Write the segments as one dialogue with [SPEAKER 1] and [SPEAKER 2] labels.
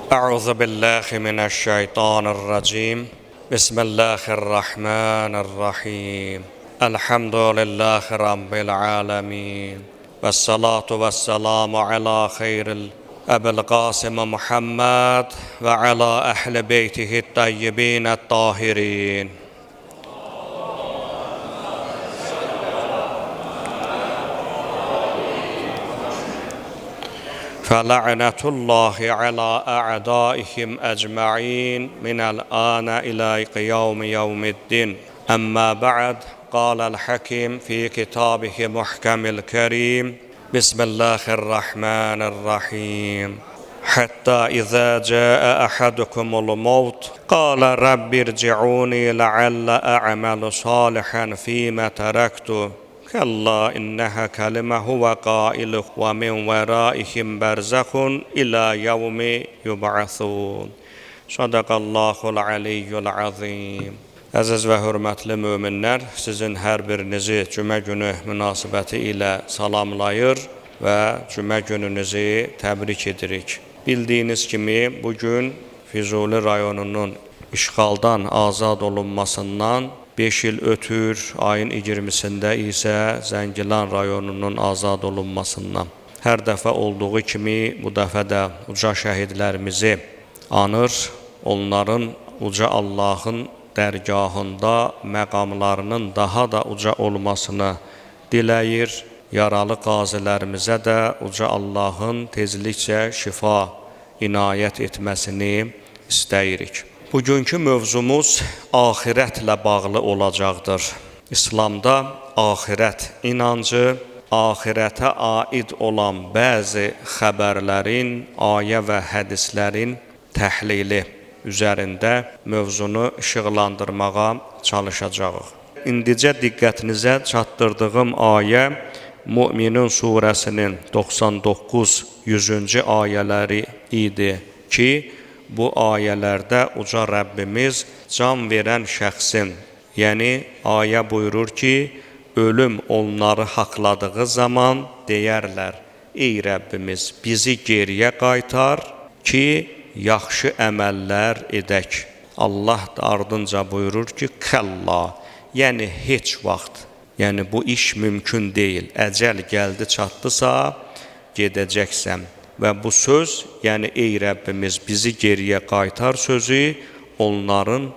[SPEAKER 1] Əuzu billahi mineşşeytanirracim. Bismillahirrahmanirrahim. Elhamdülillahi rabbil alamin. Vessalatu vesselamu ala xeyril Əbil Qasım Muhammed və ala əhli beytihi tayyibin tahirin. فلعنة الله على أعدائهم أجمعين من الآن إلى قيام يوم الدين. أما بعد، قال الحكيم في كتابه محكم الكريم: بسم الله الرحمن الرحيم. حتى إذا جاء أحدكم الموت قال رب ارجعوني لعل أعمل صالحا فيما تركت. كلا إنها كلمة هو قائل ومن ورائهم برزخ إلى يوم يبعثون. صدق الله العلي العظيم. Əziz və hörmətli möminlər, sizin hər birinizi cümə günü münasibəti ilə salamlayır və cümə gününüzü təbrik edirik. Bildiyiniz kimi, bugün Füzuli rayonunun işğaldan azad olunmasından 5 il ötür, ayın 20-sində isə Zəngilan rayonunun azad olunmasından. Hər dəfə olduğu kimi bu dəfə də uca şəhidlərimizi anır, onların uca Allahın dərgahında məqamlarının daha da uca olmasını diləyir. Yaralı qazilərimizə də uca Allahın tezlikcə şifa inayət etməsini istəyirik. Bugünkü mövzumuz axirətlə bağlı olacaqdır. İslamda axirət inancı, axirətə aid olan bəzi xəbərlərin, ayə və hədislərin təhlili üzərində mövzunu işıqlandırmağa çalışacağıq. İndicə diqqətinizə çatdırdığım ayə Müminun surəsinin 99-100-cü ayələri idi ki, bu ayələrdə uca Rəbbimiz can verən şəxsin, yəni ayə buyurur ki, ölüm onları haqladığı zaman deyərlər: ey Rəbbimiz, bizi geriyə qaytar ki, yaxşı əməllər edək. Allah da ardınca buyurur ki, kəlla, yəni heç vaxt, yəni bu iş mümkün deyil. Əcəl gəldi çatdısa, gedəcəksən. Və bu söz, yəni ey Rəbbimiz, bizi geriyə qaytar sözü onların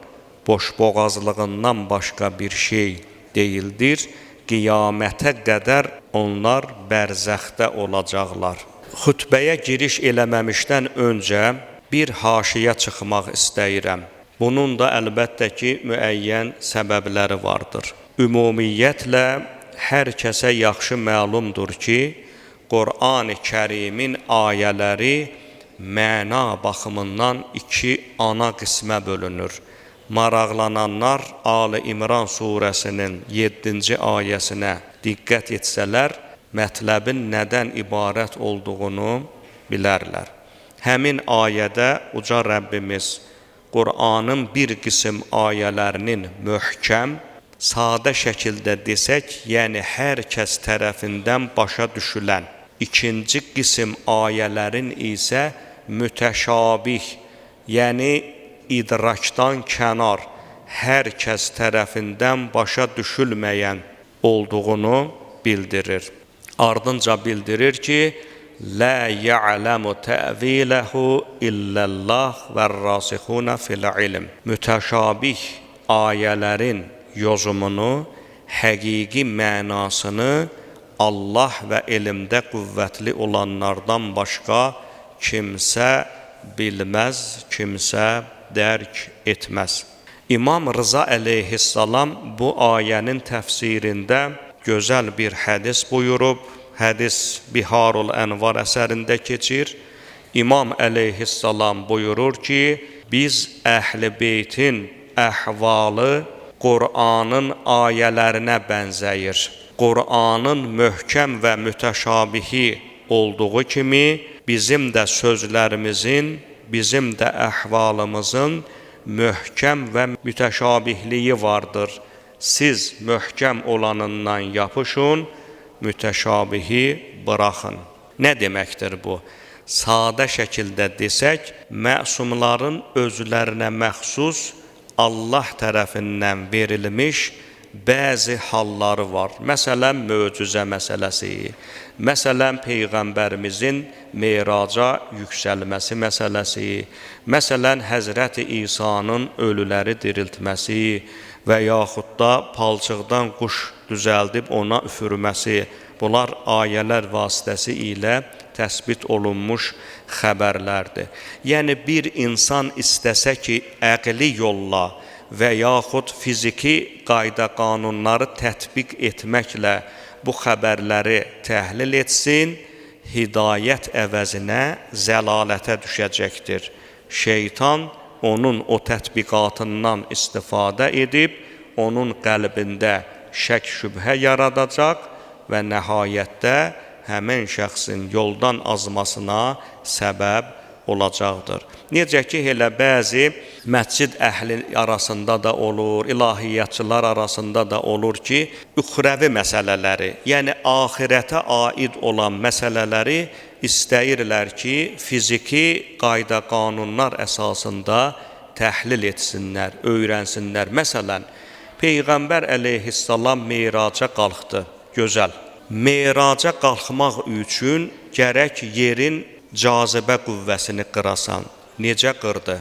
[SPEAKER 1] boşboğazlığından başqa bir şey deyildir. Qiyamətə qədər onlar bərzəxdə olacaqlar. Xütbəyə giriş eləməmişdən öncə bir haşiyə çıxmaq istəyirəm. Bunun da əlbəttə ki, müəyyən səbəbləri vardır. Ümumiyyətlə, hər kəsə yaxşı məlumdur ki, Qur'an-ı Kərimin ayələri məna baxımından iki ana qismə bölünür. Maraqlananlar Ali İmran surəsinin 7-ci ayəsinə diqqət etsələr, mətləbin nədən ibarət olduğunu bilərlər. Həmin ayədə uca Rəbbimiz Qur'anın bir qism ayələrinin möhkəm, sadə şəkildə desək, yəni hər kəs tərəfindən başa düşülən, ikinci qism ayələrin isə mütəşabih, yəni idrakdan kənar, hər kəs tərəfindən başa düşülməyən olduğunu bildirir. Ardınca bildirir ki, Lə ya'ləmu təviləhu illəllah vər-rasixuna fil ilm. Mütəşabih ayələrin yozumunu, həqiqi mənasını Allah və elmdə qüvvətli olanlardan başqa kimsə bilməz, kimsə dərk etməz. İmam Rıza əleyhissalam bu ayənin təfsirində gözəl bir hədis buyurub. Hədis Biharul Ənvar əsərində keçir. İmam əleyhissalam buyurur ki, biz əhl-i beytin əhvalı Qur'anın ayələrinə bənzəyir. Qur'anın möhkəm və mütəşabihi olduğu kimi bizim də sözlərimizin, bizim də əhvalımızın möhkəm və mütəşabihliyi vardır. Siz möhkəm olanından yapışın, mütəşabihi buraxın. Nə deməkdir bu? Sadə şəkildə desək, məsumların özlərinə məxsus Allah tərəfindən verilmiş bəzi halları var. Məsələn, möcüzə məsələsi, məsələn, Peyğəmbərimizin meraca yüksəlməsi məsələsi, məsələn, Həzrəti İsa'nın ölüləri diriltməsi və yaxud da palçıqdan quş düzəldib ona üfürməsi, bunlar ayələr vasitəsi ilə təsbit olunmuş xəbərlərdir. Yəni, bir insan istəsə ki, əqli yolla və yaxud fiziki qayda-qanunları tətbiq etməklə bu xəbərləri təhlil etsin, hidayət əvəzinə zəlalətə düşəcəkdir. Şeytan onun o tətbiqatından istifadə edib, onun qəlbində şək-şübhə yaradacaq və nəhayətdə həmin şəxsin yoldan azmasına səbəb olacaqdır. Necə ki, elə bəzi məscid əhli arasında da olur, ilahiyyatçılar arasında da olur ki, üxrəvi məsələləri, yəni axirətə aid olan məsələləri istəyirlər ki, fiziki qayda-qanunlar əsasında təhlil etsinlər, öyrənsinlər. Məsələn, Peyğəmbər əleyhissalam meraca qalxdı, gözəl. Meraca qalxmaq üçün gərək yerin cazibə qüvvəsini qırasan. Necə qırdı?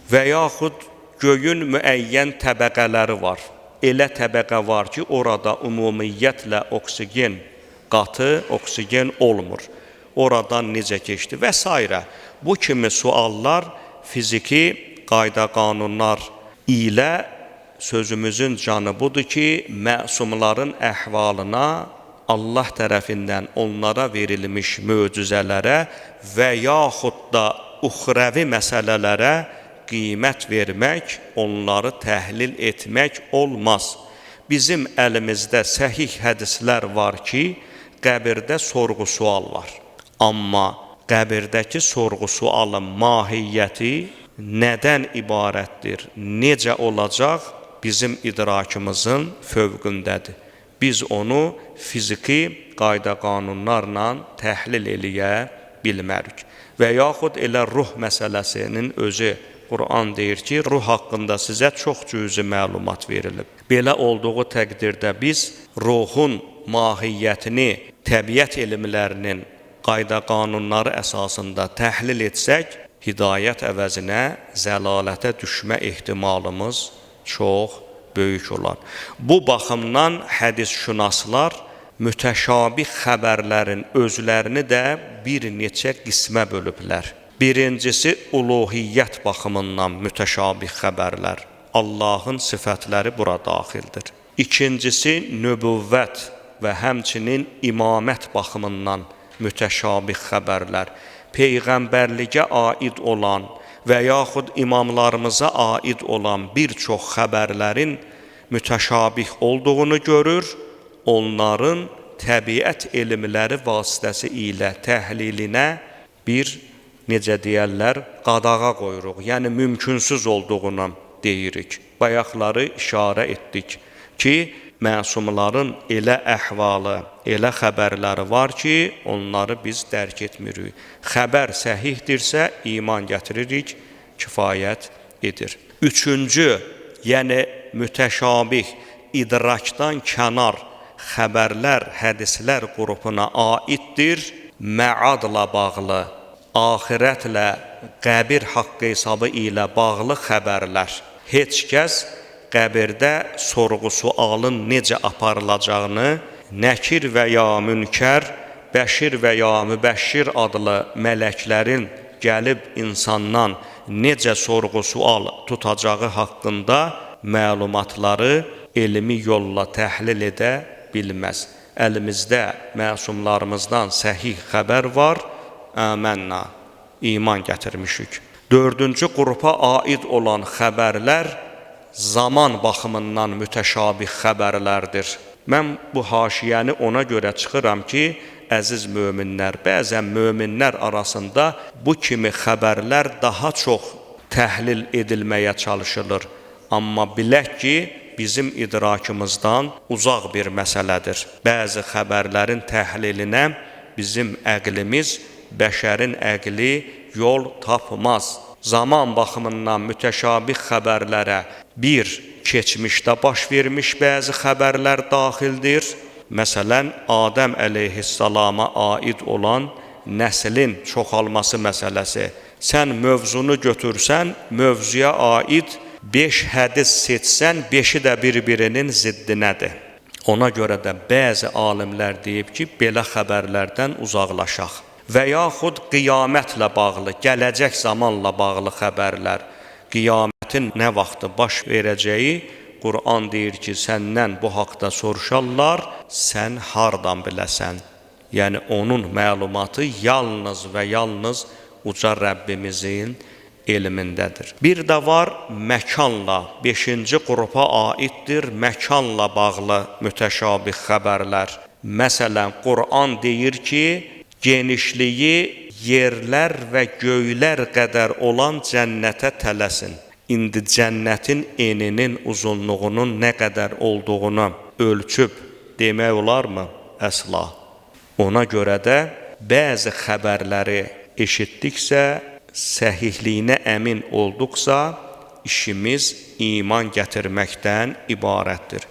[SPEAKER 1] Və yaxud göyün müəyyən təbəqələri var. Elə təbəqə var ki, orada ümumiyyətlə oksigen qatı, oksigen olmur. Oradan necə keçdi və s. Bu kimi suallar fiziki qayda-qanunlar ilə sözümüzün canı budur ki, məsumların əhvalına Allah tərəfindən onlara verilmiş möcüzələrə və yaxud da uxrəvi məsələlərə qiymət vermək, onları təhlil etmək olmaz. Bizim əlimizdə səhih hədislər var ki, qəbirdə sorğu-sual var. Amma qəbirdəki sorğu-sualın mahiyyəti nədən ibarətdir, necə olacaq, bizim idrakımızın fövqündədir. Biz onu fiziki qayda-qanunlarla təhlil eləyə bilmərik. Və yaxud elə ruh məsələsinin özü, Quran deyir ki, ruh haqqında sizə çox cüzi məlumat verilib. Belə olduğu təqdirdə biz ruhun mahiyyətini təbiət elmlərinin qayda-qanunları əsasında təhlil etsək, hidayət əvəzinə zəlalətə düşmə ehtimalımız çox böyük olar. Bu baxımdan hədisşünaslar mütəşabih xəbərlərin özlərini də bir neçə qismə bölüblər. Birincisi, uluhiyyət baxımından mütəşabih xəbərlər. Allahın sifətləri bura daxildir. İkincisi, nübüvvət və həmçinin imamət baxımından mütəşabih xəbərlər. Peyğəmbərliyə aid olan və yaxud imamlarımıza aid olan bir çox xəbərlərin mütəşabih olduğunu görür, onların təbiət elmləri vasitəsi ilə təhlilinə bir, necə deyərlər, qadağa qoyuruq, yəni mümkünsüz olduğunu deyirik. Bayaqları işarə etdik ki, məsumların elə əhvalı, elə xəbərləri var ki, onları biz dərk etmirik. Xəbər səhihdirsə, iman gətiririk, kifayət edir. Üçüncü, yəni mütəşabih, idrakdan kənar xəbərlər, hədislər qrupuna aiddir, məadla bağlı, axirətlə, qəbir haqqı hesabı ilə bağlı xəbərlər. Heç kəs qəbirdə sorğu-sualın necə aparılacağını, nəkir və ya münkər, bəşir və ya mübəşşir adlı mələklərin gəlib insandan necə sorğu-sual tutacağı haqqında məlumatları elmi yolla təhlil edə bilməz. Əlimizdə məsumlarımızdan səhih xəbər var, əmənna, iman gətirmişik. Dördüncü qrupa aid olan xəbərlər zaman baxımından mütəşabih xəbərlərdir. Mən bu haşiyəni ona görə çıxıram ki, əziz möminlər, bəzən möminlər arasında bu kimi xəbərlər daha çox təhlil edilməyə çalışılır. Amma bilək ki, bizim idrakımızdan uzaq bir məsələdir. Bəzi xəbərlərin təhlilinə bizim əqlimiz bəşərin əqli yol tapmaz. Zaman baxımından mütəşabih xəbərlərə bir, keçmişdə baş vermiş bəzi xəbərlər daxildir. Məsələn, Adəm əleyhissalama aid olan nəslin çoxalması məsələsi. Sən mövzunu götürsən, mövzuya aid 5 hədis seçsən, 5-i də bir-birinin ziddinədir. Ona görə də bəzi alimlər deyib ki, belə xəbərlərdən uzaqlaşaq. Və yaxud qiyamətlə bağlı, gələcək zamanla bağlı xəbərlər. Qiyamətin nə vaxtı baş verəcəyi, Quran deyir ki, səndən bu haqda soruşarlar, sən hardan biləsən? Yəni, onun məlumatı yalnız və yalnız uca Rəbbimizin elmindədir. Bir də var məkanla, 5-ci qrupa aiddir məkanla bağlı mütəşabih xəbərlər. Məsələn, Quran deyir ki, genişliyi yerlər və göylər qədər olan cənnətə tələsin. İndi cənnətin eninin, uzunluğunun nə qədər olduğunu ölçüb demək olarmı? Əsla. Ona görə də bəzi xəbərləri eşitdiksə, səhihliyinə əmin olduqsa, işimiz iman gətirməkdən ibarətdir.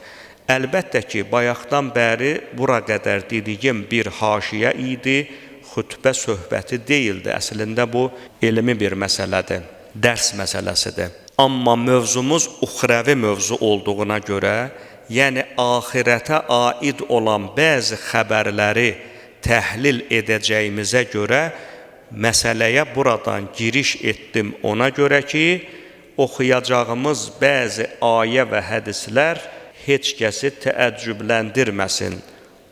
[SPEAKER 1] Əlbəttə ki, bayaqdan bəri bura qədər dediyim bir haşiyə idi, xütbə söhbəti deyildi. Əslində bu elmi bir məsələdir, dərs məsələsidir. Amma mövzumuz uxrəvi mövzu olduğuna görə, yəni axirətə aid olan bəzi xəbərləri təhlil edəcəyimizə görə məsələyə buradan giriş etdim ona görə ki, oxuyacağımız bəzi ayə və hədislər heç kəsi təəccübləndirməsin.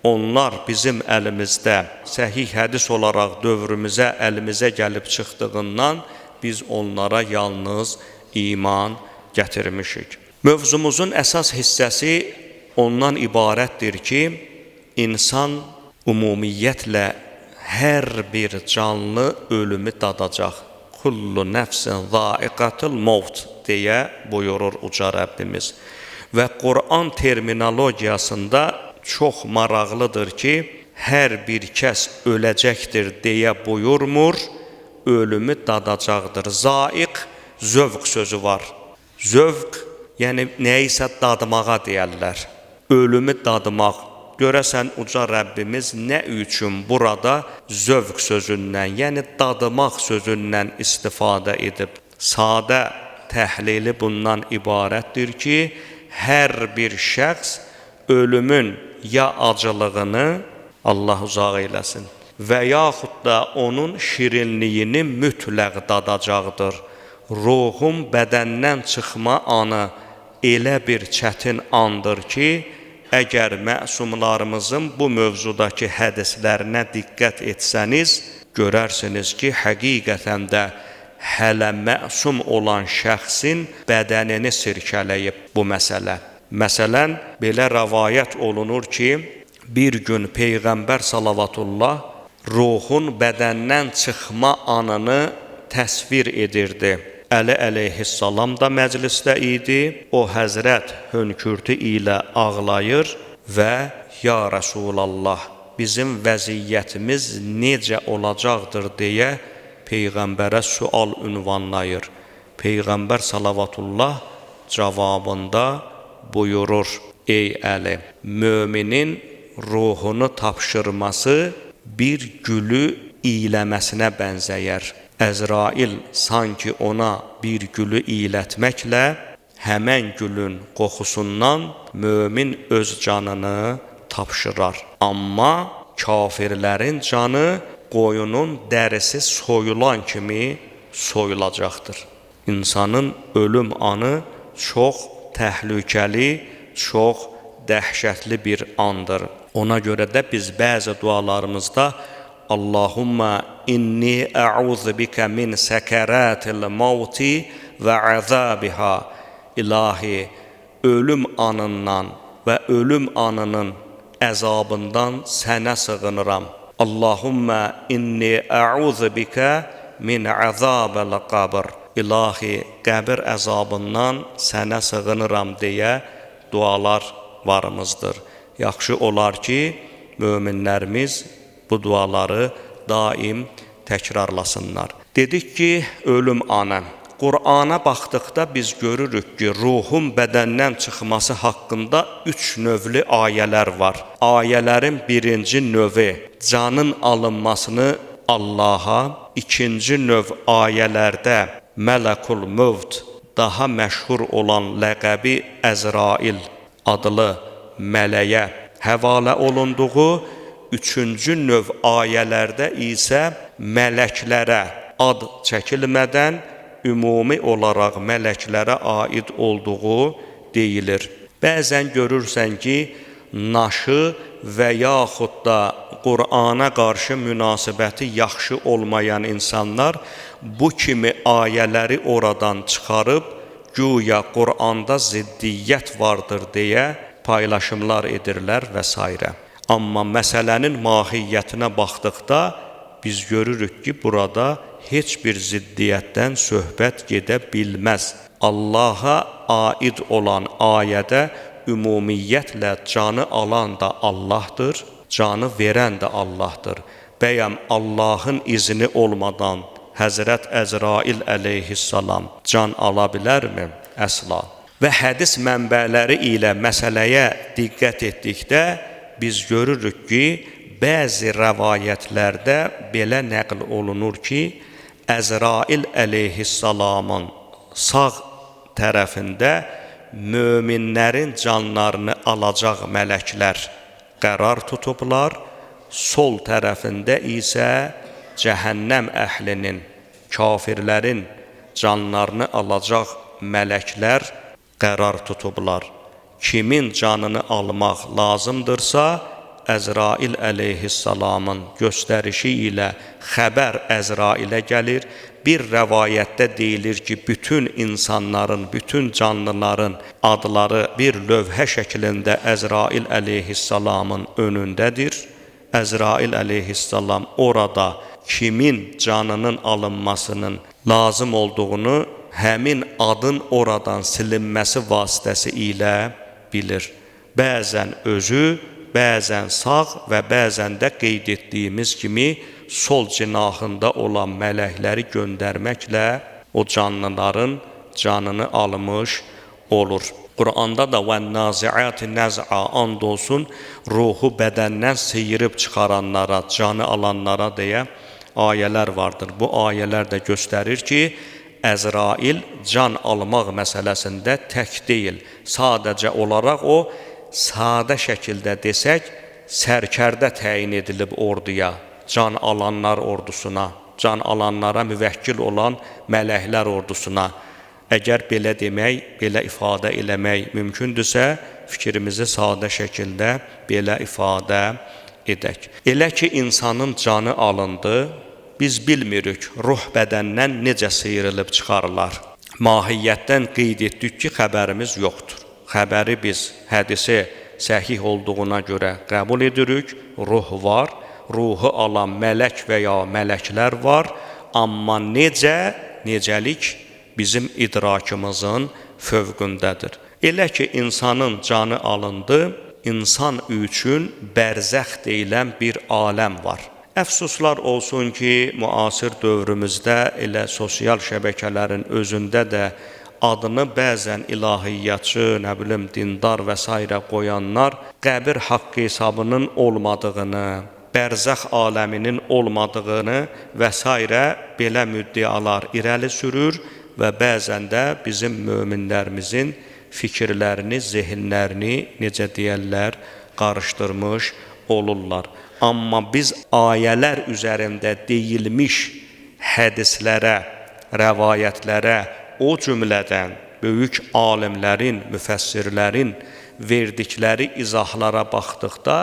[SPEAKER 1] Onlar bizim əlimizdə səhih hədis olaraq dövrümüzə, əlimizə gəlib çıxdığından biz onlara yalnız iman gətirmişik. Mövzumuzun əsas hissəsi ondan ibarətdir ki, insan ümumiyyətlə hər bir canlı ölümü dadacaq. Kullu nəfsin zaiqatul mevt deyə buyurur uca Rəbbimiz. Və Quran terminologiyasında çox maraqlıdır ki, hər bir kəs öləcəkdir deyə buyurmur, ölümü dadacaqdır. Zaiq, zövq sözü var. Zövq, yəni nəyisə dadmağa deyərlər. Ölümü dadmaq. Görəsən uca Rəbbimiz nə üçün burada zövq sözündən, yəni dadmaq sözündən istifadə edib? Sadə təhlili bundan ibarətdir ki, hər bir şəxs ölümün ya acılığını, Allah uzaq eyləsin, və yaxud da onun şirinliyini mütləq dadacaqdır. Ruhun bədəndən çıxma anı elə bir çətin andır ki, əgər məsumlarımızın bu mövzudakı hədislərinə diqqət etsəniz, görərsiniz ki, həqiqətən də hələ məsum olan şəxsin bədənini sirkələyib bu məsələ. Məsələn, belə rəvayət olunur ki, bir gün Peyğəmbər salavatullah ruhun bədəndən çıxma anını təsvir edirdi. Əli əleyhissalam da məclisdə idi. O həzrət hönkürtü ilə ağlayır və ya Rəsulallah, bizim vəziyyətimiz necə olacaqdır deyə Peyğəmbərə sual ünvanlayır. Peyğəmbər salavatullah cavabında buyurur: Ey Əli, müminin ruhunu tapşırması bir gülü iyiləməsinə bənzəyər. Əzrail sanki ona bir gülü iyilətməklə həmən gülün qoxusundan mömin öz canını tapşırar. Amma kafirlərin canı qoyunun dərisi soyulan kimi soyulacaqdır. İnsanın ölüm anı çox təhlükəli, çox dəhşətli bir andır. Ona görə də biz bəzi dualarımızda Allahumma inni əuzu bikə min səkəratil mavti və əzabiha. İlahi, ölüm anından və ölüm anının əzabından sənə sığınıram. Allahumma inni əuzu bikə min əzabil qabr. İlahi, qəbir əzabından sənə sığınıram deyə dualar varımızdır. Yaxşı olar ki, möminlərimiz bu duaları daim təkrarlasınlar. Dedik ki, ölüm anı. Qur'ana baxdıqda biz görürük ki, ruhun bədəndən çıxması haqqında 3 növlü ayələr var. Ayələrin birinci növü canın alınmasını Allaha, ikinci növ ayələrdə Mələkul Mövt, daha məşhur olan ləqəbi Əzrail adlı mələyə həvalə olunduğu, üçüncü növ ayələrdə isə mələklərə ad çəkilmədən ümumi olaraq mələklərə aid olduğu deyilir. Bəzən görürsən ki, naşı və yaxud da Qur'ana qarşı münasibəti yaxşı olmayan insanlar bu kimi ayələri oradan çıxarıb, güya Qur'anda ziddiyyət vardır deyə paylaşımlar edirlər və s. Amma məsələnin mahiyyətinə baxdıqda biz görürük ki, burada heç bir ziddiyyətdən söhbət gedə bilməz. Allaha aid olan ayədə ümumiyyətlə canı alan da Allahdır, canı verən də Allahdır. Bəyəm Allahın izni olmadan Həzrət Əzrail əleyhissalam can ala bilərmi? Əsla. Və hədis mənbələri ilə məsələyə diqqət etdikdə biz görürük ki, bəzi rəvayətlərdə belə nəql olunur ki, Əzrail əleyhissalamın sağ tərəfində möminlərin canlarını alacaq mələklər qərar tutublar, sol tərəfində isə cəhənnəm əhlinin, kafirlərin canlarını alacaq mələklər qərar tutublar. Kimin canını almaq lazımdırsa, Əzrail əleyhissalamın göstərişi ilə xəbər Əzrailə gəlir. Bir rəvayətdə deyilir ki, bütün insanların, bütün canlıların adları bir lövhə şəklində Əzrail əleyhissalamın önündədir. Əzrail əleyhissalam orada kimin canının alınmasının lazım olduğunu həmin adın oradan silinməsi vasitəsi ilə bilir. Bəzən özü, bəzən sağ və bəzən də qeyd etdiyimiz kimi sol cinahında olan mələkləri göndərməklə o canlıların canını almış olur. Quranda da vən-naziati nəz'a and olsun, ruhu bədəndən sıyırıb çıxaranlara, canı alanlara deyə ayələr vardır. Bu ayələr də göstərir ki, Əzrail can almaq məsələsində tək deyil. Sadəcə olaraq o, sadə şəkildə desək, sərkərdə təyin edilib orduya, can alanlar ordusuna, can alanlara müvəkkil olan mələklər ordusuna. Əgər belə demək, belə ifadə eləmək mümkündürsə, fikrimizi sadə şəkildə belə ifadə edək. Elə ki, insanın canı alındı, biz bilmirik, ruh bədəndən necə sıyrılıb çıxarılar. Mahiyyətdən qeyd etdik ki, xəbərimiz yoxdur. Xəbəri biz hədisi səhih olduğuna görə qəbul edirik, ruh var, ruhu alan mələk və ya mələklər var, amma necə, necəlik bizim idrakımızın fövqündədir. Elə ki, insanın canı alındı, insan üçün bərzəx deyilən bir aləm var. Əfsuslar olsun ki, müasir dövrümüzdə elə sosial şəbəkələrin özündə də adını bəzən ilahiyyatçı, nə bilim, dindar və s. qoyanlar qəbir haqqı hesabının olmadığını, bərzəx aləminin olmadığını və s. belə müddialar irəli sürür və bəzən də bizim möminlərimizin fikirlərini, zehinlərini, necə deyərlər, qarışdırmış olurlar. Amma biz ayələr üzərində deyilmiş hədislərə, rəvayətlərə, o cümlədən böyük alimlərin, müfəssirlərin verdikləri izahlara baxdıqda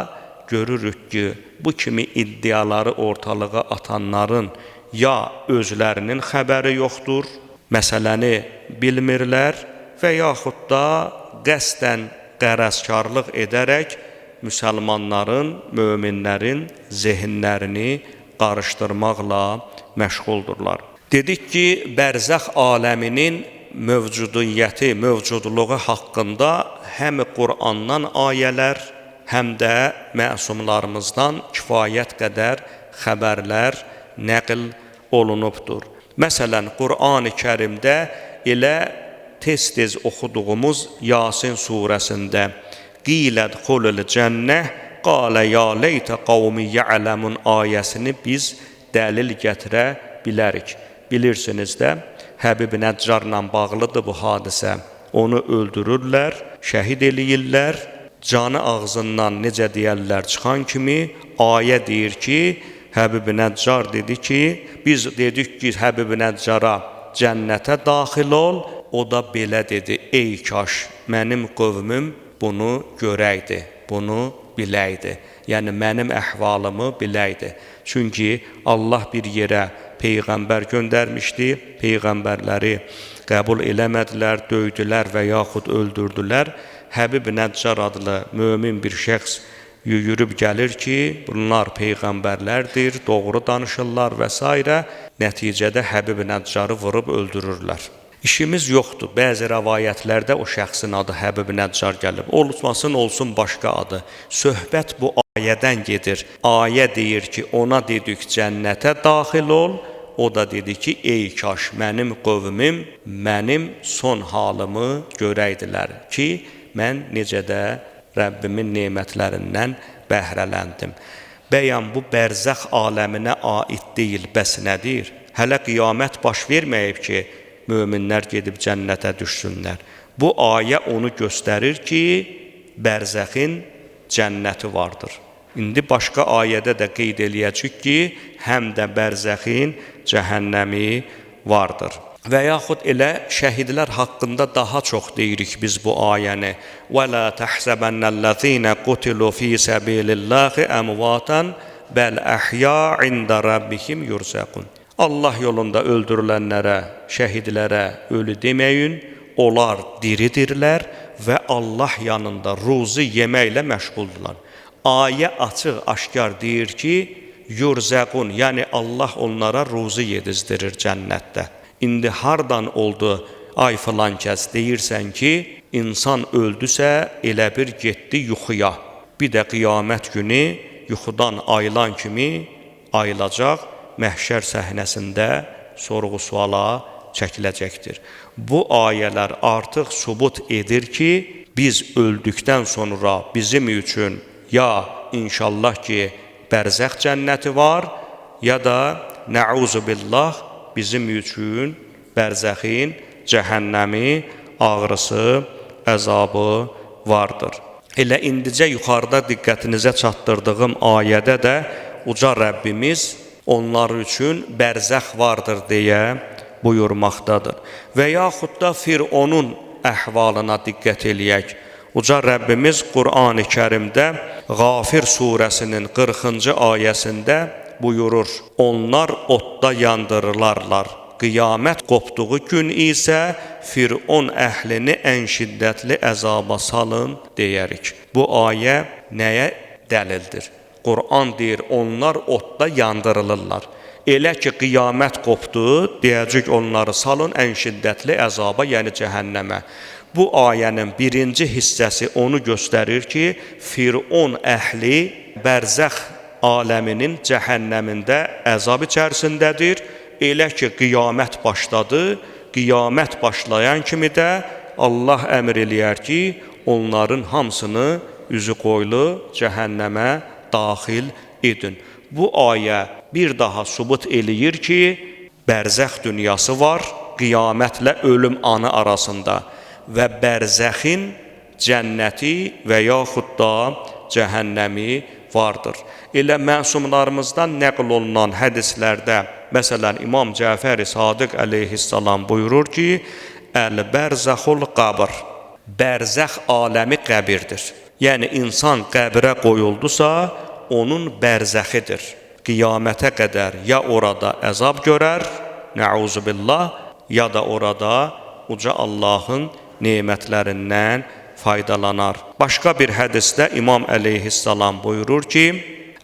[SPEAKER 1] görürük ki, bu kimi iddiaları ortalığa atanların ya özlərinin xəbəri yoxdur, məsələni bilmirlər və yaxud da qəsdən qərəzkarlıq edərək müsəlmanların, möminlərin zehinlərini qarışdırmaqla məşğuldurlar. Dedik ki, bərzəx aləminin mövcudiyyəti, mövcudluğu haqqında həm Qur'andan ayələr, həm də məsumlarımızdan kifayət qədər xəbərlər nəql olunubdur. Məsələn, Qur'an-ı Kərimdə elə tez-tez oxuduğumuz Yasin surəsində "Qilədxulul cənnə qalə ya leytə qavmi ya'ləmun" ayəsini biz dəlil gətirə bilərik. Bilirsiniz də, Həbib Nəccarla bağlıdır bu hadisə. Onu öldürürlər, şəhid eləyirlər. Canı ağzından necə deyərlər çıxan kimi ayə deyir ki, Həbib Nəccar dedi ki, biz dedik ki, Həbib Nəccara cənnətə daxil ol. O da belə dedi: ey kaş mənim qövmüm bunu görəydi, bunu biləydi. Yəni mənim əhvalımı biləydi. Çünki Allah bir yerə peyğəmbər göndərmişdi, peyğəmbərləri qəbul eləmədilər, döydülər və yaxud öldürdülər. Həbib Nəccar adlı mömin bir şəxs yüyürüb gəlir ki, bunlar peyğəmbərlərdir, doğru danışırlar və s. Nəticədə Həbib Nəccarı vurub öldürürlər. İşimiz yoxdur. Bəzi rəvayətlərdə o şəxsin adı Həbib Nəccar gəlib. Olmasın, olsun başqa adı. Söhbət bu ayədən gedir. Ayə deyir ki, ona dedik cənnətə daxil ol. O da dedi ki, ey kaş mənim qövmüm mənim son halımı görəydilər ki, mən necə də Rəbbimin nemətlərindən bəhrələndim. Bəyən bu bərzəx aləminə aid deyil, bəs nədir? Hələ qiyamət baş verməyib ki, möminlər gedib cənnətə düşsünlər. Bu ayə onu göstərir ki, bərzəxin cənnəti vardır. İndi başqa ayədə də qeyd eləyəcək ki, həm də bərzəxin cəhənnəmi vardır. Və yaxud elə şəhidlər haqqında daha çox deyirik biz bu ayəni. وَلَا تَحْسَبَنَّ الَّذ۪ينَ قُتِلُوا ف۪ي سَب۪يلِ اللّٰهِ أَمْوَاتًا بَلْ أَحْيَا عِنْدَ رَبِّهِمْ يُرْزَقُونَ. Allah yolunda öldürülənlərə, şəhidlərə ölü deməyin, onlar diridirlər və Allah yanında ruzi yeməklə məşğuldurlar. Ayə açıq, aşkar deyir ki, yurzəqun, yəni Allah onlara ruzi yedizdirir cənnətdə. İndi hardan oldu ay filan kəs deyirsən ki, insan öldüsə elə bir getdi yuxuya. Bir də qiyamət günü yuxudan ayılan kimi ayılacaq, məhşər səhnəsində sorğu-suala çəkiləcəkdir. Bu ayələr artıq sübut edir ki, biz öldükdən sonra bizim üçün ya inşallah ki bərzəx cənnəti var, ya da nəuzu billah bizim üçün bərzəxin cəhənnəmi, ağrısı, əzabı vardır. Elə indicə yuxarıda diqqətinizə çatdırdığım ayədə də uca Rəbbimiz onlar üçün bərzəx vardır deyə buyurmaqdadır. Və yaxud da Fironun əhvalına diqqət eləyək. Uca Rəbbimiz Qur'an-ı Kərimdə Qafir surəsinin 40-cı ayəsində buyurur: Onlar odda yandırılarlar. Qiyamət qopduğu gün isə Firon əhlini ən şiddətli əzaba salın deyərik. Bu ayə nəyə dəlildir? Qur'an deyir, onlar odda yandırılırlar. Elə ki, qiyamət qopdu, deyəcək onları salın ən şiddətli əzaba, yəni cəhənnəmə. Bu ayənin birinci hissəsi onu göstərir ki, Firon əhli bərzəx aləminin cəhənnəmində əzab içərisindədir. Elə ki, qiyamət başladı, qiyamət başlayan kimi də Allah əmr eləyər ki, onların hamısını üzü qoyulu cəhənnəmə daxil edin. Bu ayə bir daha sübut eləyir ki, bərzəx dünyası var, qiyamətlə ölüm anı arasında və bərzəxin cənnəti və yaxud da cəhənnəmi vardır. Elə məsumlarımızdan nəql olunan hədislərdə, məsələn, İmam Cəfər-i Sadiq əleyhissalam buyurur ki, Əl-bərzəxul qabr, bərzəx aləmi qəbirdir. Yəni, insan qəbrə qoyuldusa, onun bərzəxidir. Qiyamətə qədər ya orada əzab görər, nəuzubillah, ya da orada uca Allahın nemətlərindən faydalanar. Başqa bir hədisdə İmam əleyhissalam buyurur ki,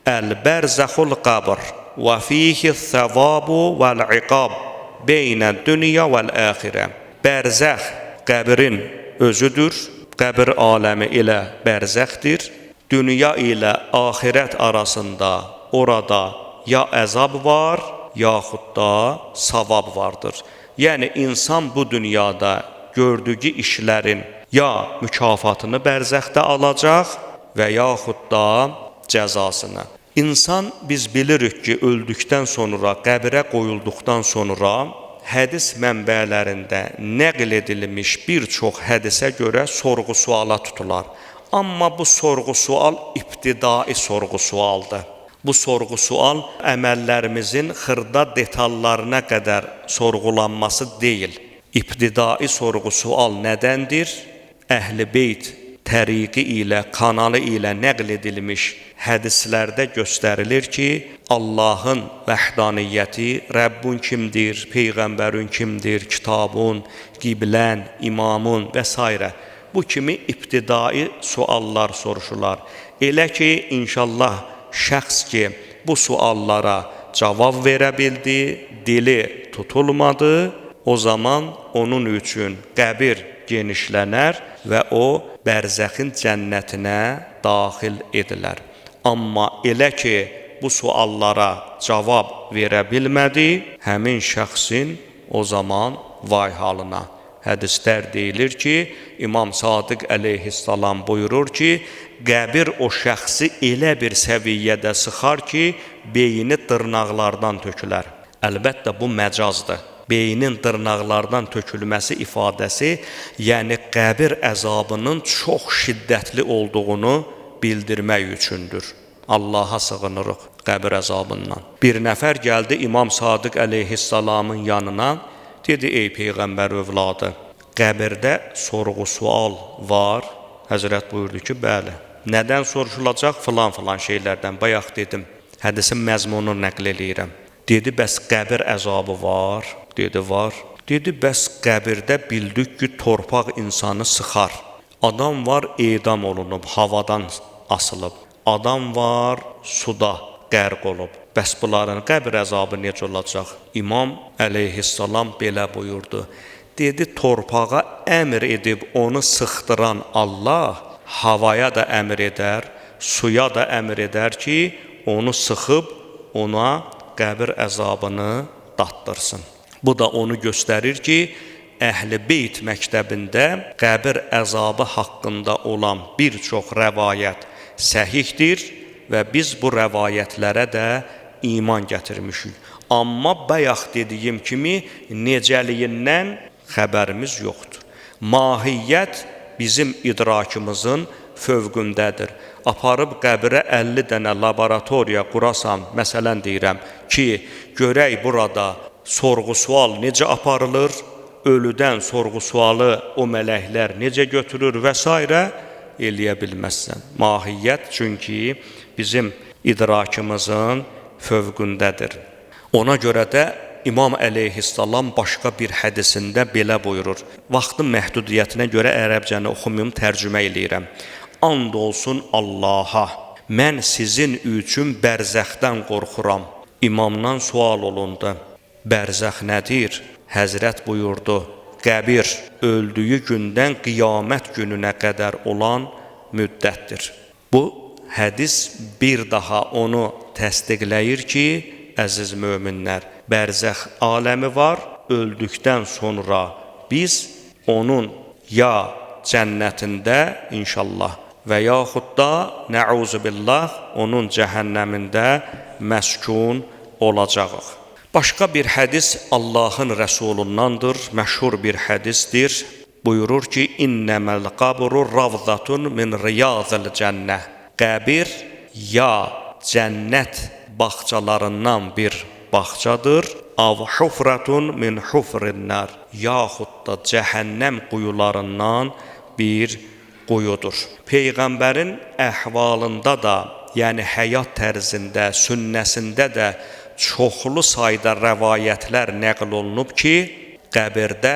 [SPEAKER 1] Əl-bərzəxul qabr və fihi səvabu vəl-iqab beynə dünya vəl-əxirə. Bərzəx qəbrin özüdür, qəbir aləmi ilə bərzəxdir. Dünya ilə axirət arasında orada ya əzab var, yaxud da savab vardır. Yəni, insan bu dünyada gördüyü işlərin ya mükafatını bərzəxdə alacaq və yaxud da cəzasını. İnsan, biz bilirik ki, öldükdən sonra, qəbrə qoyulduqdan sonra hədis mənbələrində nəql edilmiş bir çox hədisə görə sorğu-suala tutular. Amma bu sorğu-sual ibtidai sorğu-sualdır. Bu sorğu-sual əməllərimizin xırda detallarına qədər sorğulanması deyil. İbtidai sorğu-sual nədəndir? Əhl-i Beyt təriqi ilə, kanalı ilə nəql edilmiş hədislərdə göstərilir ki, Allahın vəhdaniyyəti, Rəbbun kimdir, Peyğəmbərin kimdir, kitabun, qiblən, imamın və s. Bu kimi ibtidai suallar soruşular. Elə ki, inşallah şəxs ki, bu suallara cavab verə bildi, dili tutulmadı, o zaman onun üçün qəbir genişlənər və o bərzəxin cənnətinə daxil edilər. Amma elə ki, bu suallara cavab verə bilmədi, həmin şəxsin o zaman vay halına. Hədislər deyilir ki, İmam Sadiq əleyhissalam buyurur ki, qəbir o şəxsi elə bir səviyyədə sıxar ki, beyni dırnaqlardan tökülər. Əlbəttə, bu məcazdır. Beynin dırnaqlardan tökülməsi ifadəsi, yəni qəbir əzabının çox şiddətli olduğunu bildirmək üçündür. Allaha sığınırıq qəbir əzabından. Bir nəfər gəldi İmam Sadiq əleyhissalamın yanına, dedi, ey Peyğəmbər övladı, qəbirdə sorğu-sual var? Həzrət buyurdu ki, bəli. Nədən soruşulacaq? Filan-filan şeylərdən. Bayaq dedim, hədisin məzmununu nəql eləyirəm. Dedi, bəs qəbir əzabı var? Dedi, var. Dedi, bəs qəbirdə bildik ki, torpaq insanı sıxar. Adam var, edam olunub, havadan asılıb. Adam var, suda qərq olub. Bəs bunların qəbir əzabı necə olacaq? İmam əleyhissalam belə buyurdu. Dedi, torpağa əmr edib onu sıxdıran Allah havaya da əmr edər, suya da əmr edər ki, onu sıxıb ona qəbir əzabını datdırsın. Bu da onu göstərir ki, Əhl-i Beyt məktəbində qəbir əzabı haqqında olan bir çox rəvayət səhihdir və biz bu rəvayətlərə də iman gətirmişik. Amma bayaq dediyim kimi necəliyindən xəbərimiz yoxdur. Mahiyyət bizim idrakımızın fövqündədir. Aparıb qəbrə 50 dənə laboratoriya qurasan, məsələn deyirəm ki, görək burada sorğu-sual necə aparılır, ölüdən sorğu-sualı o mələklər necə götürür və s. eləyə bilməzsən. Mahiyyət çünki bizim idrakımızın fövqündədir. Ona görə də İmam əleyhissalam başqa bir hədisində belə buyurur. Vaxtın məhdudiyyətinə görə ərəbcəni oxumayım, tərcümə eləyirəm. And olsun Allaha, mən sizin üçün bərzəxdən qorxuram. İmamdan sual olundu. Bərzəx nədir? Həzrət buyurdu, qəbir öldüyü gündən qiyamət gününə qədər olan müddətdir. Bu hədis bir daha onu təsdiqləyir ki, əziz möminlər, bərzəx aləmi var, öldükdən sonra biz onun ya cənnətində inşallah və yaxud da nəuzubillah onun cəhənnəmində məskun olacağıq. Başqa bir hədis Allahın Rəsulundandır, məşhur bir hədisdir. Buyurur ki, İnnəməl qabru ravzatun min riyazil cənnə. Qəbir ya cənnət bağçalarından bir bağçadır, av hufratun min hufrinnar, yaxud da cəhənnəm quyularından bir quyudur. Peyğəmbərin əhvalında da, yəni həyat tərzində, sünnəsində də çoxlu sayda rəvayətlər nəql olunub ki, qəbirdə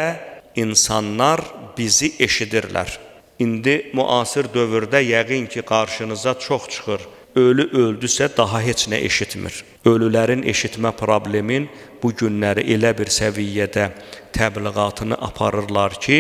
[SPEAKER 1] insanlar bizi eşidirlər. İndi müasir dövrdə yəqin ki, qarşınıza çox çıxır. Ölü öldüsə daha heç nə eşitmir. Ölülərin eşitmə problemin bu günləri elə bir səviyyədə təbliğatını aparırlar ki,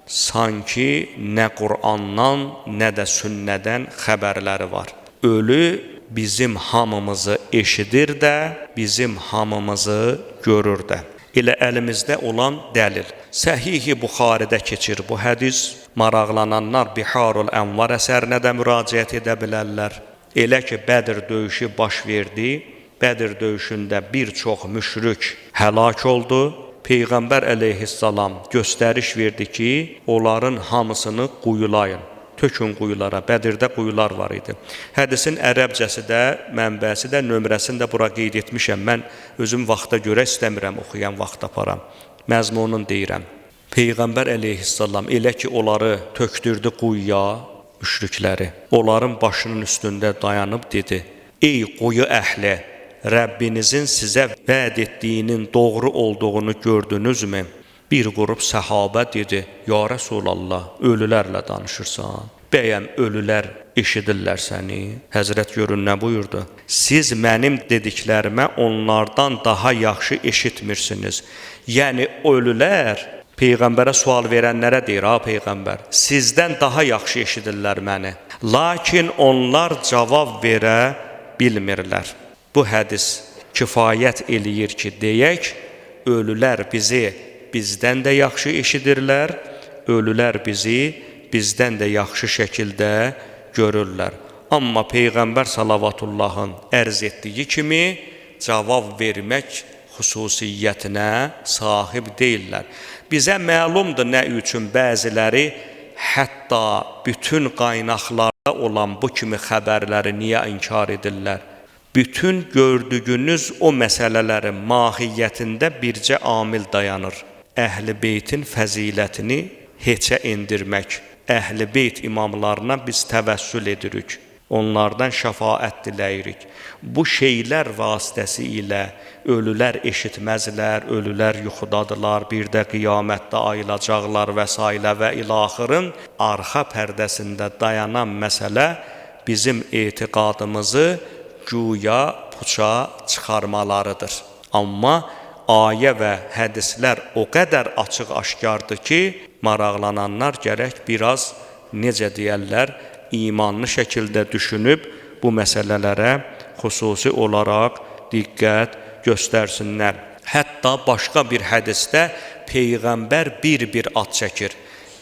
[SPEAKER 1] sanki nə Qur'andan, nə də sünnədən xəbərləri var. Ölü Bizim hamımızı eşidir də, bizim hamımızı görür də. Elə əlimizdə olan dəlil. Səhih-i Buxaridə keçir bu hədis. Maraqlananlar Biharul Ənvar əsərinə də müraciət edə bilərlər. Elə ki, Bədir döyüşü baş verdi. Bədir döyüşündə bir çox müşrik həlak oldu. Peyğəmbər əleyhissalam göstəriş verdi ki, onların hamısını quyulayın. Tökün quyulara. Bədirdə quyular var idi. Hədisin ərəbcəsi də, mənbəsi də, nömrəsini də bura qeyd etmişəm. Mən özüm vaxta görə istəmirəm oxuyan vaxt aparam. Məzmunun deyirəm. Peyğəmbər əleyhissalam elə ki, onları tökdürdü quyuya, müşrikləri. Onların başının üstündə dayanıb dedi: Ey quyu əhli, Rəbbinizin sizə vəd etdiyinin doğru olduğunu gördünüzmü? Bir qrup səhabə dedi: Ya Rəsulallah, ölülərlə danışırsan. Bəyəm ölülər eşidirlər səni? Həzrət görün nə buyurdu? Siz mənim dediklərimə onlardan daha yaxşı eşitmirsiniz. Yəni ölülər Peyğəmbərə sual verənlərə deyir: ha Peyğəmbər, sizdən daha yaxşı eşidirlər məni. Lakin onlar cavab verə bilmirlər. Bu hədis kifayət eləyir ki, deyək, ölülər bizi bizdən də yaxşı eşidirlər, ölülər bizi bizdən də yaxşı şəkildə görürlər. Amma Peyğəmbər salavatullahın ərz etdiyi kimi cavab vermək xüsusiyyətinə sahib deyillər. Bizə məlumdur nə üçün bəziləri hətta bütün qaynaqlarda olan bu kimi xəbərləri niyə inkar edirlər? Bütün gördüyünüz o məsələlərin mahiyyətində bircə amil dayanır. Əhl-i Beytin fəzilətini heçə endirmək. Əhl-i Beyt imamlarına biz təvəssül edirik. Onlardan şəfaət diləyirik. Bu şeylər vasitəsilə ölülər eşitməzlər, ölülər yuxudadılar, bir də qiyamətdə ayılacaqlar və s. və ilaxırın arxa pərdəsində dayanan məsələ bizim etiqadımızı güya puça çıxarmalarıdır. Amma ayə və hədislər o qədər açıq-aşkardır ki, maraqlananlar gərək biraz, necə deyərlər, imanlı şəkildə düşünüb bu məsələlərə xüsusi olaraq diqqət göstərsinlər. Hətta başqa bir hədisdə Peyğəmbər bir-bir ad çəkir.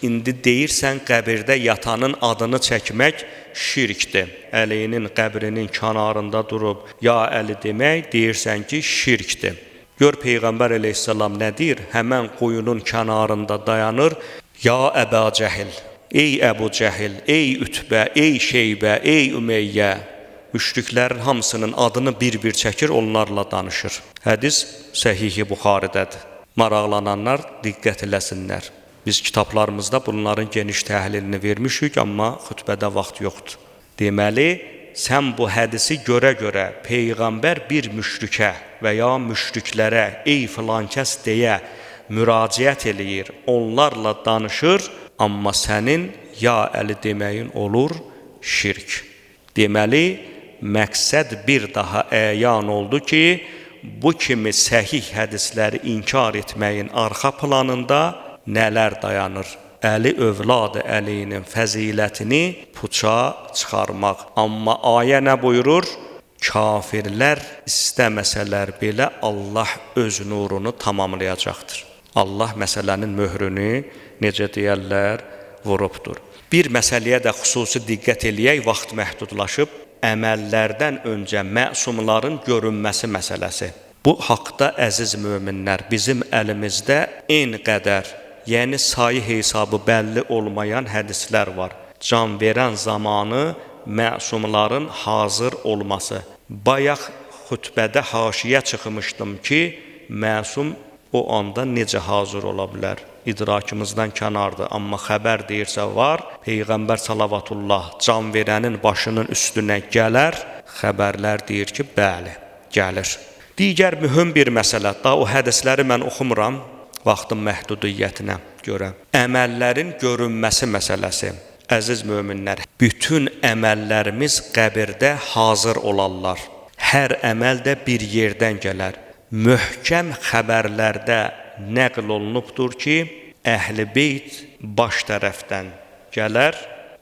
[SPEAKER 1] İndi deyirsən qəbirdə yatanın adını çəkmək şirkdir. Əlinin qəbrinin kənarında durub ya Əli demək deyirsən ki, şirkdir. Gör Peyğəmbər əleyhissalam nə deyir? Həmən quyunun kənarında dayanır. Ya Əba Cəhil, ey Əbu Cəhil, ey Ütbə, ey Şeybə, ey Ümeyyə. Müşriklərin hamısının adını bir-bir çəkir, onlarla danışır. Hədis Səhih-i Buxaridədir. Maraqlananlar diqqət eləsinlər. Biz kitablarımızda bunların geniş təhlilini vermişik, amma xütbədə vaxt yoxdur. Deməli, sən bu hədisi görə-görə Peyğəmbər bir müşrikə və ya müşriklərə ey filankəs deyə müraciət eləyir, onlarla danışır, amma sənin ya Əli deməyin olur şirk. Deməli, məqsəd bir daha əyan oldu ki, bu kimi səhih hədisləri inkar etməyin arxa planında nələr dayanır? Əli övladı Əlinin fəzilətini puça çıxarmaq. Amma ayə nə buyurur? Kafirlər istəməsələr belə Allah öz nurunu tamamlayacaqdır. Allah məsələnin möhrünü, necə deyərlər, vurubdur. Bir məsələyə də xüsusi diqqət eləyək, vaxt məhdudlaşıb, əməllərdən öncə məsumların görünməsi məsələsi. Bu haqda əziz möminlər, bizim əlimizdə en qədər, yəni sayı hesabı bəlli olmayan hədislər var. Can verən zamanı məsumların hazır olması. Bayaq xütbədə haşiyə çıxmışdım ki, məsum o anda necə hazır ola bilər? İdrakımızdan kənardır, amma xəbər deyirsə var, Peyğəmbər salavatullah can verənin başının üstünə gələr, xəbərlər deyir ki, bəli, gəlir. Digər mühüm bir məsələ, daha o hədisləri mən oxumuram, vaxtın məhdudiyyətinə görə. Əməllərin görünməsi məsələsi. Əziz möminlər, bütün əməllərimiz qəbirdə hazır olarlar. Hər əməl də bir yerdən gələr. Möhkəm xəbərlərdə nəql olunubdur ki, Əhl-i Beyt baş tərəfdən gələr,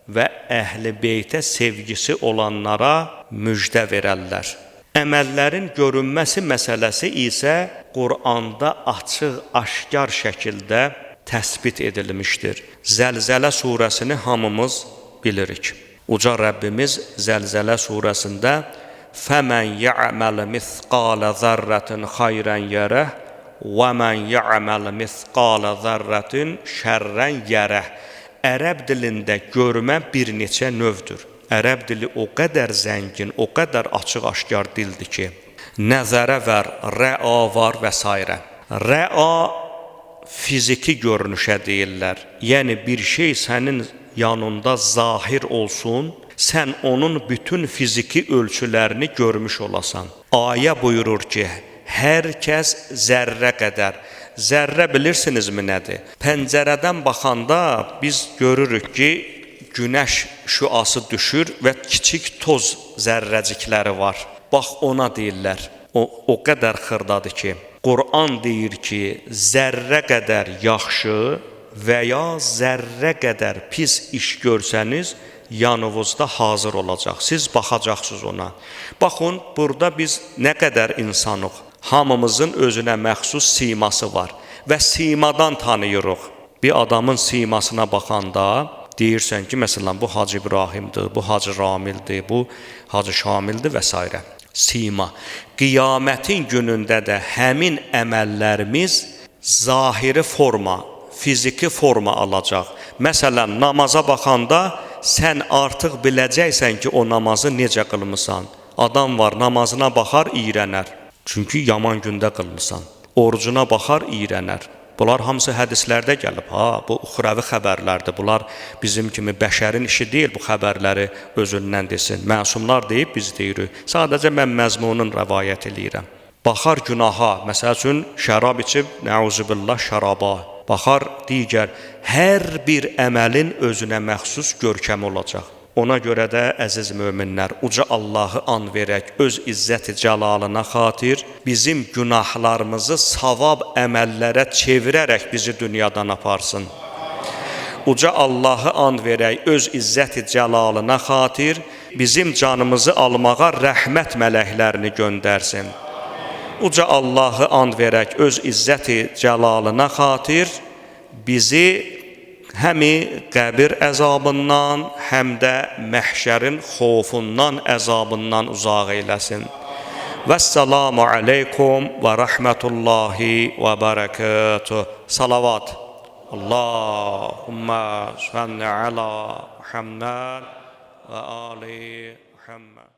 [SPEAKER 1] və Əhl-i Beytə sevgisi olanlara müjdə verərlər. Əməllərin görünməsi məsələsi isə Quranda açıq, aşkar şəkildə təsbit edilmişdir. Zəlzələ surəsini hamımız bilirik. Uca Rəbbimiz Zəlzələ surəsində "Fəmən ya'məl misqalə zərrətin xayrən yərəh və mən ya'məl misqalə zərrətin şərrən yərəh." Ərəb dilində görmə bir neçə növdür. Ərəb dili o qədər zəngin, o qədər açıq-aşkar dildir ki, nəzərə var, rəa var və s. Rəa fiziki görünüşə deyirlər. Yəni bir şey sənin yanında zahir olsun, sən onun bütün fiziki ölçülərini görmüş olasan. Ayə buyurur ki, hər kəs zərrə qədər. Zərrə bilirsinizmi nədir? Pəncərədən baxanda biz görürük ki, günəş şüası düşür və kiçik toz zərrəcikləri var. Bax ona deyirlər. O qədər xırdadır ki, Quran deyir ki, zərrə qədər yaxşı və ya zərrə qədər pis iş görsəniz, yanınızda hazır olacaq. Siz baxacaqsınız ona. Baxın, burada biz nə qədər insanıq. Hamımızın özünə məxsus siması var və simadan tanıyırıq. Bir adamın simasına baxanda deyirsən ki, məsələn, bu Hacı İbrahimdir, bu Hacı Ramildir, bu Hacı Şamildir və s. Sima. Qiyamətin günündə də həmin əməllərimiz zahiri forma, fiziki forma alacaq. Məsələn, namaza baxanda sən artıq biləcəksən ki, o namazı necə qılmısan. Adam var, namazına baxar, iyrənər. Çünki yaman gündə qılmısan. Orucuna baxar, iyrənər. Bunlar hamısı hədislərdə gəlib. Ha, bu uxrəvi xəbərlərdir. Bunlar bizim kimi bəşərin işi deyil bu xəbərləri özündən desin. Məsumlar deyib, biz deyirik. Sadəcə mən məzmunun rəvayət eləyirəm. Baxar günaha, məsəl üçün şərab içib, nəuzubillah şəraba. Baxar digər hər bir əməlin özünə məxsus görkəmi olacaq. Ona görə də əziz möminlər, uca Allahı an verək öz izzəti cəlalına xatir bizim günahlarımızı savab əməllərə çevirərək bizi dünyadan aparsın. Uca Allahı an verək öz izzəti cəlalına xatir bizim canımızı almağa rəhmət mələklərini göndərsin. Uca Allahı an verək öz izzəti cəlalına xatir bizi həmi qəbir əzabından, həm də məhşərin xofundan, əzabından uzaq eyləsin. Vəssalamu aleykum və rəhmətullahi və bərəkətuh. Salavat. Allahümmə salli əla Muhammed və ali Muhammed.